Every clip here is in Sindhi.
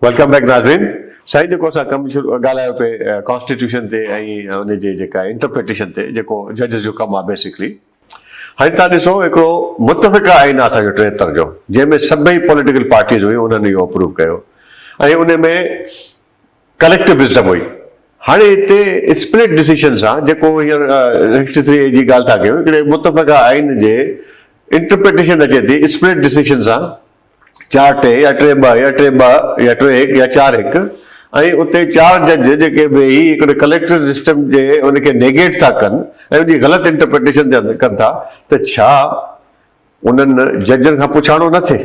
Welcome back ناظرين سائين جيڪو اسان ڪم شروع ڳالهايو پئي ڪانسٽيٽيوشن تي ۽ ان جي جيڪا انٽرپريٽيشن تي جيڪو ججز جو ڪم آهي بيسڪلي هاڻي تان ڏسو هڪڙو متفقه آئين آهي اسان جو 73 جو جنهن ۾ سڀئي پوليٽيڪل پارٽيز هيون انهن اهو اپروو ڪيو ۽ ان ۾ ڪليڪٽو وزڊم هئي هاڻي هتي اسپلٽ ڊسيشن سان جيڪو هينئر 63 اي جي ڳالهه ٿا ڪيون هڪڙي متفقه آئين جي انٽرپريٽيشن اچي ٿي اسپلٽ ڊسيشن سان چار ٽي يا ٽي ٻه يا ٽي ٻه يا ٽي هڪ يا چار هڪ ۽ اتي چار جج جيڪي ويهي هڪڙي ڪليڪٽر سسٽم جي ان کي نيگيٽ ٿا ڪن ۽ ان جي غلط انٽرپريٽيشن ڪن ٿا ته ڇا انهن ججن کان پڇاڻو نه ٿئي؟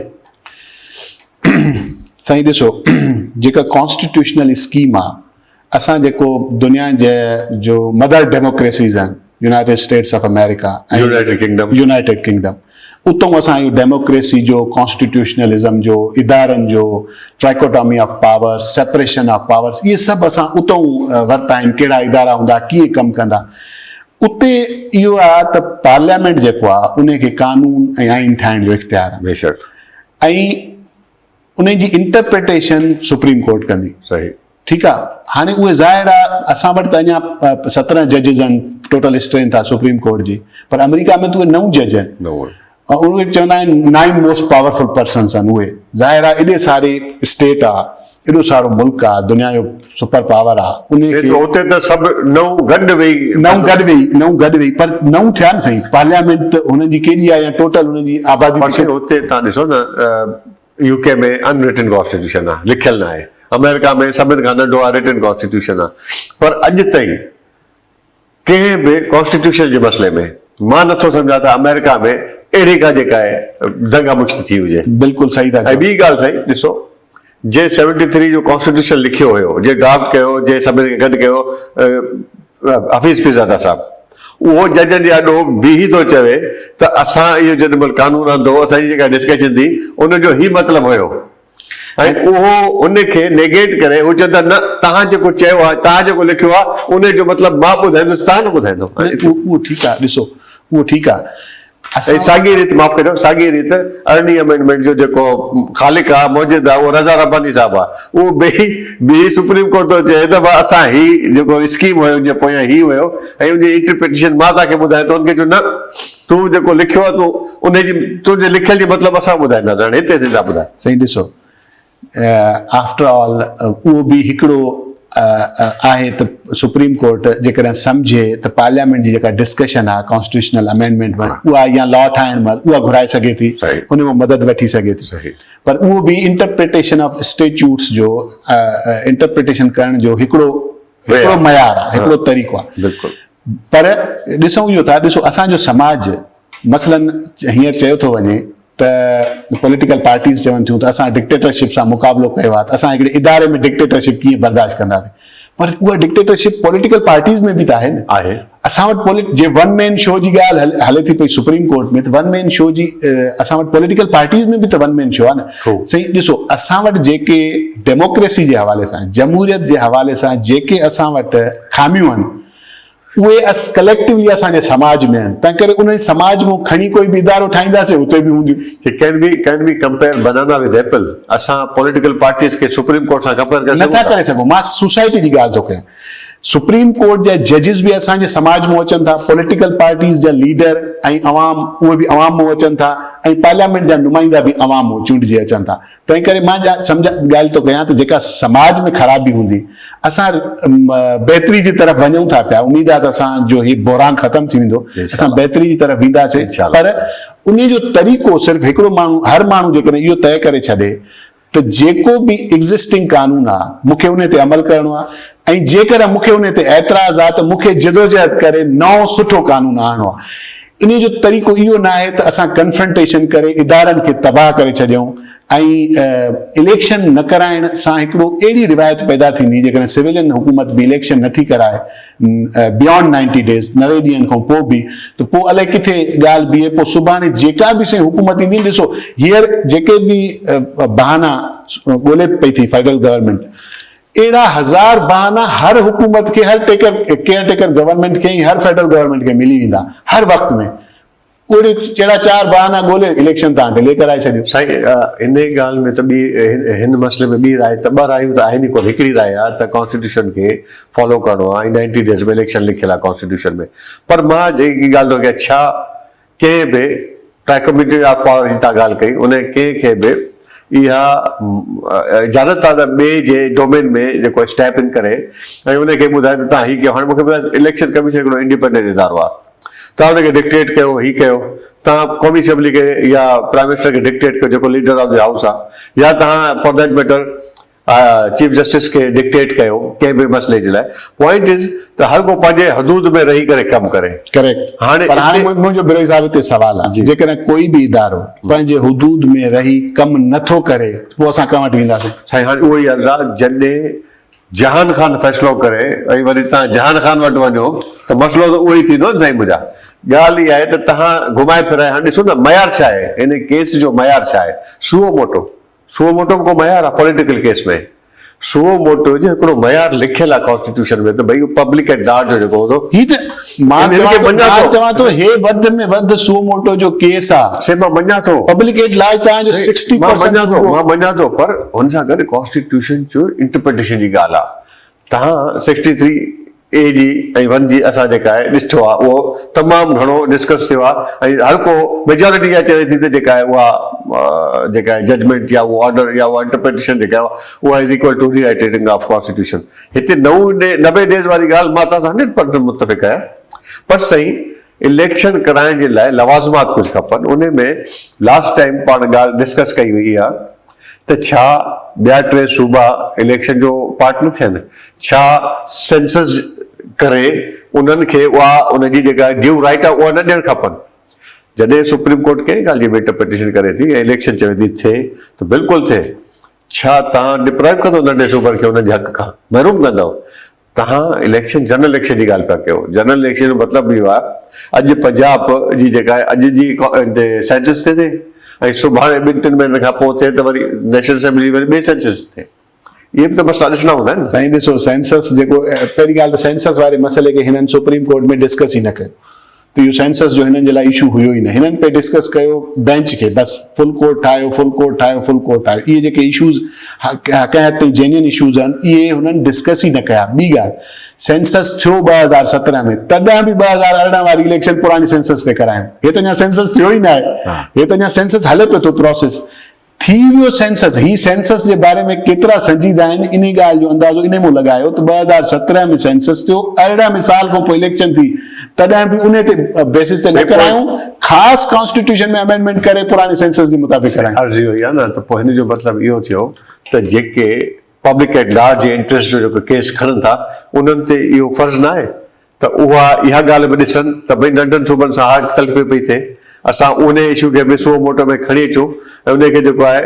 سائين ڏسو جيڪا ڪانسٽيٽيوشنل اسڪيم آ اسان جيڪو دنيا جي جو مدر ڊيموڪريسيز آهن United States of America ۽ United Kingdom United Kingdom اتون اسان اهو ڊيموڪريسي جو ڪانسٽيٽيوشنلزم جو ادارن جو trichotomy of powers separation of powers اهي سڀ اسان اتون ورتا آهن ڪهڙا ادارا هوندا ڪيئن ڪم ڪندا اتي اهو آهي ته پارليامينٽ جيڪو آهي ان کي قانون ۽ آئين ٺاهڻ جو اختيار آهي بيشڪ ۽ ان جي انٽرپريٽيشن سپريم ڪورٽ ڪندي صحيح ٺيڪ آ هاڻي اهي ظاهر آ اسان وٽ ته اڃا 17 ججز آهن ٽوٽل اسٽرينٿ آ سپريم ڪورٽ جي پر آمريڪا ۾ ته اهي نو جج آهن نو اهي چوندا آهن نائن موسٽ پاورفل پرسنس آهن اهي ظاهر آ ايڏي ساري اسٽيٽ آ ايڏو سارو ملڪ آ دنيا جو سپر پاور آ ان کي اتي ته سڀ نو گڏ ويهي نو گڏ ويهي نو گڏ ويهي پر نو ٿيا نه سائين پارليامينٽ ته هنن جي ڪيڏي آ يا ٽوٽل هنن جي آبادي اتي تان ڏسو نه يو ڪي ۾ ان رٽن ڪانسٽيٽيوشن آ لکيل ناهي آمريڪا ۾ سڀن کان ننڍو آ رٽن ڪانسٽيٽيوشن آ پر اڄ تائين ڪنهن به ڪانسٽيٽيوشن جي مسئلي ۾ مان نٿو سمجهان ته آمريڪا ۾ اهڙي ڪا جيڪا آهي دنگا مشتي ٿي هجي. بلڪل صحيح ٿا چئو. ۽ ٻي ڳالهه سائين ڏسو جنهن سيونٽي ٿري جو ڪانسٽيٽيوشن لکيو هيو جنهن ڊرافٽ ڪيو جنهن سڀن کي گڏ ڪيو حفيظ پيرزاده صاحب اهو ججن جي آڏو بيهي ٿو چوي ته اسان اهو جيڏي مهل قانون آندو اسان جي جيڪا ڊسڪشن ٿي ان جو هي مطلب هيو ۽ اهو ان کي نيگيٽ ڪري هو چون ٿا نه توهان جيڪو چيو آهي توهان جيڪو لکيو آهي ان جو مطلب مان ٻڌائيندس توهان نه ٻڌائيندو. اهو ٺيڪ آهي ڏسو اهو ٺيڪ آهي ۽ ساڳي ريت معاف ڪجو ساڳي ريت ارڙهين امينڊمينٽ جو جيڪو خالق آ موجد آ اهو رضا رباني صاحب آ اهو بيهي بيهي سپريم ڪورٽ ٿو چئي ته اسان هي جيڪو اسڪيم هيو ان جي پويان هي هيو ۽ ان جي انٽرپريٽيشن مان توهان کي ٻڌايان ٿو ان کي چيو نه تون جيڪو لکيو آ تون ان جي تنهنجي لکيل جي مطلب اسان ٻڌائينداسين هاڻي هتي ٿا ٻڌاء. سائين ڏسو آفٽر آل اهو به هڪڙو آهي ته سپريم ڪورٽ جيڪڏهن سمجهي ته پارليامينٽ جي جيڪا ڊسڪشن آهي ڪانسٽيٽيوشنل امينڊمينٽ مهل اها يا لا ٺاهڻ مهل اها گهرائي سگهي ٿي ان مان مدد وٺي سگهي ٿي پر اهو به انٽرپريٽيشن آف اسٽيچوٽس جو انٽرپريٽيشن ڪرڻ جو هڪڙو هڪڙو معيار آهي هڪڙو طريقو آهي بلڪل پر ڏسون اهو ٿا ڏسو اسان جو سماج مثلا هينئر چيو ٿو وڃي ته پوليٽيڪل پارٽيز چون ٿيون ته اسان ڊڪٽيٽرشپ سان مقابلو ڪيو آهي ته اسان هڪڙي اداري ۾ ڊڪٽيٽرشپ ڪيئن برداشت ڪنداسين پر اها ڊڪٽيٽرشپ پوليٽيڪل پارٽيز ۾ به ته آهي نه آهي اسان وٽ پوليٽ جي ون مين شو جي ڳالهه هلي ٿي پئي سپريم ڪورٽ ۾ ته ون مين شو جي اسان وٽ پوليٽيڪل پارٽيز ۾ به ته ون مين شو آهي نه سائين ڏسو اسان وٽ جيڪي ڊيموڪريسي جي حوالي سان جمهوريت جي حوالي سان جيڪي اسان وٽ خاميون آهن اهي اس ڪليڪٽولي اسان جي سماج ۾ آهن تنهن ڪري انهي سماج مون کڻي ڪوئي به ادارو ٺاهينداسين اتي به هونديون. Can we can we compare banana with apple اسان پوليٽيڪل پارٽيز کي سپريم ڪورٽ سان ڪمپيئر ڪري سگهون ٿا؟ نٿا ڪري سگهون مان سوسائٽي جي ڳالهه ٿو ڪيان سپريم ڪورٽ جا ججز به اسان جي سماج مون اچن ٿا پوليٽيڪل پارٽيز جا ليڊر ۽ عوام اهي به عوام مون اچن ٿا ۽ پارليامينٽ جا نمائندا به عوام مون چونڊجي اچن ٿا تنهن ڪري مان جا سمجهه ڳالهه ٿو ڪيان ته جيڪا سماج ۾ خرابي هوندي اسان بهتري جي طرف وڃون ٿا پيا اميد آهي ته اسان جو هي بحران ختم ٿي ويندو اسان بهتري جي طرف وينداسين پر انهي جو طريقو صرف هڪڙو ماڻهو هر ماڻهو جيڪڏهن اهو طئي ڪري ڇڏي ته جيڪو به ايگزسٽنگ قانون آهي مون کي انهي تي عمل ڪرڻو آهي ۽ جيڪڏهن مون کي انهي تي اعتراض آهي ته مون کي جدوجهد ڪري نئون سٺو قانون آڻڻو آهي انهيء جو طريقو اهو ناهي ته اسان ڪنفرنٽيشن ڪري ادارن کي تباهه ڪري ڇڏيون ۽ اليڪشن نه ڪرائڻ سان هڪڙو اهڙي روايت پيدا ٿيندي جيڪڏهن سويلين حڪومت به اليڪشن نٿي ڪرائي بيانڊ نائنٽي ڊيز 90 ڏينهن کان پوء به ته پوء الائي ڪٿي ڳالهه بيهي پوء سڀاڻي جيڪا به سائين حڪومت ايندي ڏسو هينئر جيڪي به بهانا ڳولي پئي ٿي فيڊرل گورنمينٽ اهڙا هزار بهانا هر حڪومت کي هر ٽيڪر ڪيئر ٽيڪر گورنمينٽ کي ۽ هر فيڊرل گورنمينٽ کي ملي ويندا هر وقت ۾ اهڙي ڪهڙا چار بهانا ڳولي اليڪشن تان ڊلي ڪرائي ڇڏيو. سائين انهي ڳالهه ۾ ته ٻي هن مسئلي ۾ ٻي راء ته ٻه رايون ته آهن ئي ڪونه هڪڙي راء آهي ته ڪانسٽيٽيوشن کي فالو ڪرڻو آهي ۽ نائنٽي ڊيز ۾ اليڪشن لکيل آهي ڪانسٽيٽيوشن ۾ پر مان جيڪي ڳالهه ٿو ڪيان ڇا ڪنهن به ٽرائي ڪميٽي آف پاور جي تان ڳالهه ڪئي ان ڪنهن کي به اها اجازت آهي ته ٻئي جي ڊومين ۾ جيڪو اسٽيپ ان ڪري ۽ ان کي ٻڌائي ته تان هي ڪيو هاڻي مونکي ٻڌايو اليڪشن ڪميشن هڪڙو انڊيپينڊنٽ ادارو آهي توهان ان کي ڊڪٽيٽ ڪيو هي ڪيو توهان قومي اسيمبلي کي يا پرائم منسٽر کي ڊڪٽيٽ ڪيو جيڪو ليڊر آف the house آهي يا توهان for that matter chief justice کي ڊڪٽيٽ ڪيو ڪنهن به مسئلي جي لاء پوائنٽ از ته هر ڪو پنهنجي حدود ۾ رهي ڪري ڪم ڪري. ڪريڪٽ هاڻي پر هاڻي منهنجو بروهي صاحب هتي سوال آهي جيڪڏهن ڪوئي به ادارو پنهنجي حدود ۾ رهي ڪم نه ٿو ڪري ته پوء اسان ڪنهن وٽ وينداسين؟ سائين هاڻي اهو ئي عرض آهي جڏهن جهان خان فيصلو ڪري ۽ وري توهان جهان خان وٽ وڃو ته مسئلو ته اهو ئي ٿيندو نه سائين منهنجا. ڳالهه اها آهي ته توهان گهمائي ڦيرائي هاڻي ڏسو نه معيار ڇا آهي هن ڪيس جو معيار ڇا آهي سوئو موٽو سوئو موٽو به ڪو معيار آهي پوليٽيڪل ڪيس ۾ سوئو موٽو جو هڪڙو معيار لکيل آهي ڪانسٽيٽيوشن ۾ ته ڀئي اهو پبلڪ ايٽ لارج جو جيڪو هوندو هي ته مان چوان ٿو هي وڌ ۾ وڌ سوئو موٽو جو ڪيس آهي سي مان مڃان ٿو پبلڪ ايٽ لارج توهان جو سڪسٽي پرسنٽ مان مڃان ٿو مان مڃان ٿو پر ان سان گڏ ڪانسٽيٽيوشن جو انٽرپريٽيشن جي ڳالهه آهي تهان سڪسٽي ٿري اي جي ۽ ون جي اسان جيڪا آهي ڏٺو آهي اهو تمام گهڻو ڊسڪس ٿيو آهي ۽ هر ڪو ميجارٽي اها چوي ٿي ته جيڪا آهي اها جيڪا آهي ججمينٽ يا اهو آرڊر يا اها انٽرپريٽيشن جيڪا آهي اها is equal to rewriting of constitution هتي نو 90 ڊيز واري ڳالهه مان توهان سان هنڊريڊ پرسنٽ متفق آهيان پر سائين اليڪشن ڪرائڻ جي لاء لوازمات ڪجهه کپن ان ۾ لاسٽ ٽائيم پاڻ ڳالهه ڊسڪس ڪئي وئي اها ته ڇا ٻيا ٽي صوبا اليڪشن جو پارٽ نه ٿين؟ ڇا سينسس ڪري انهن کي اها ان جي جيڪا ڊيو رائيٽ آهي اها نه ڏيڻ کپن؟ جڏهن سپريم ڪورٽ ڪنهن ڳالهه جي به انٽرپريٽيشن ڪري ٿي ۽ اليڪشن چوي ٿي ٿئي ته بلڪل ٿئي. ڇا توهان ڊپرائيو ڪندو ننڍي صوبن کي انهن جي حق کان محروم ڪندؤ؟ توهان اليڪشن جنرل اليڪشن جي ڳالهه پيا ڪيو جنرل اليڪشن جو مطلب اهو آهي اڄ پنجاب جي جيڪا آهي اڄ جي سينسس ٿئي ٿي ۽ سڀاڻي ٻن ٽن مهينن کان پوء ٿئي ته وري نيشنل اسيمبلي جي وري ٻي سينسس ٿئي اهي به ته مسئلا ڏسڻا هوندا آهن. سائين ڏسو سينسس جيڪو پهرين ڳالهه ته سينسس واري مسئلي کي هنن سپريم ڪورٽ ۾ ڊسڪس ئي نه ڪيو ته اهو سينسس جو هنن جي لاء اشو هيو ئي نه هنن پئي ڊسڪس ڪيو بينچ کي بس فل ڪورٽ ٺاهيو فل ڪورٽ ٺاهيو فل ڪورٽ ٺاهيو اهي جيڪي اشوز ڪنهن حد تائين جينيون اشوز آهن اهي هنن ڊسڪس ئي نه ڪيا ٻي ڳالهه سينسس ٿيو 2017 ۾ تڏهن به 2018 واري اليڪشن پراڻي سينسس تي ڪرايون هي ته اڃا سينسس ٿيو ئي نه آهي هي ته اڃا سينسس هلي پيو ٿو پروسيس ٿي ويو سينسس، هي سينسس جي باري ۾ ڪيترا سنجيده آهن انهي ڳالهه جو اندازو انهي مون لڳايو ته 2017 ۾ سينسس ٿيو 18 ۾ سال کان پوء اليڪشن ٿي تڏهن به انهي تي بيسس تي نه ڪرايون خاص ڪانسٽيٽيوشن ۾ امينڊمينٽ ڪري پراڻي سينسس جي مطابق ڪرايون. عرض اهو ئي آهي نه ته پوء هن جو مطلب اهو ٿيو ته جيڪي پبلڪ ايٽ لارج جي انٽريسٽ جو جيڪو ڪيس کڻن ٿا انهن تي اهو فرض نه آهي ته اها اها ڳالهه به ڏسن ته ڀئي ننڍن صوبن سان اها تلخي پئي ٿئي، اسان انهي اشو کي به سو موٽو ۾ کڻي اچون ۽ انهي کي جيڪو آهي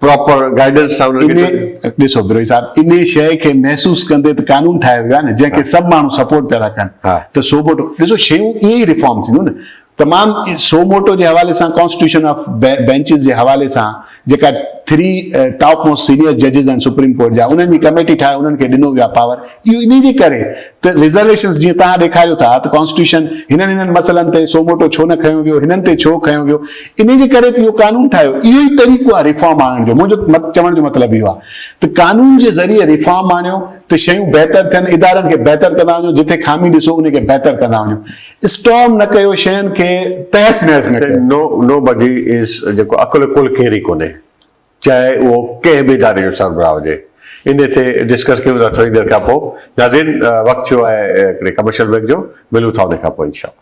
پراپر گائيڊنس سان انهن کي انهي ڏسو بروهي صاحب انهي شيء کي محسوس ڪندي ته قانون ٺاهيو ويو آهي نه جنهن کي سڀ ماڻهو سپورٽ پيا ٿا ڪن ته سو موٽو ڏسو شيون ائين ئي ريفارم ٿينديون نه تمام سو موٽو جي حوالي سان ڪانسٽيٽيوشن آف بينچز جي حوالي سان جيڪا ٿري ٽاپ موسٽ سينيئر ججز آهن سپريم ڪورٽ جا انهن جي ڪميٽي ٺاهي انهن کي ڏنو ويو آهي پاور اهو انهي جي ڪري ته ريزرويشنز جيئن توهان ڏيکاريو ٿا ته ڪانسٽيٽيوشن هنن هنن مسئلن تي سو موٽو ڇو نه کنيو ويو هنن تي ڇو کنيو ويو انهي جي ڪري ته اهو قانون ٺاهيو اهو ئي طريقو آهي ريفارم آڻڻ جو منهنجو چوڻ جو مطلب اهو آهي ته قانون جي ذريعي ريفارم آڻيو ته شيون بهتر ٿين ادارن کي بهتر ڪندا وڃو جتي خامي ڏسو انهي کي بهتر ڪندا وڃو اسٽارم نه ڪيو شين کي تهس نهس نه ڪيو. نو نو بڊي از جيڪو عقل ڪل ڪير ئي ڪونهي چاهي اهو ڪنهن به اداري جو سربراهه هجي انهي تي ڊسڪس ڪيون ٿا ٿوري دير کان پوء ناظرين وقت ٿيو آهي هڪڙي ڪمرشل بريڪ جو ملون ٿا ان کان پوء انشاء الله.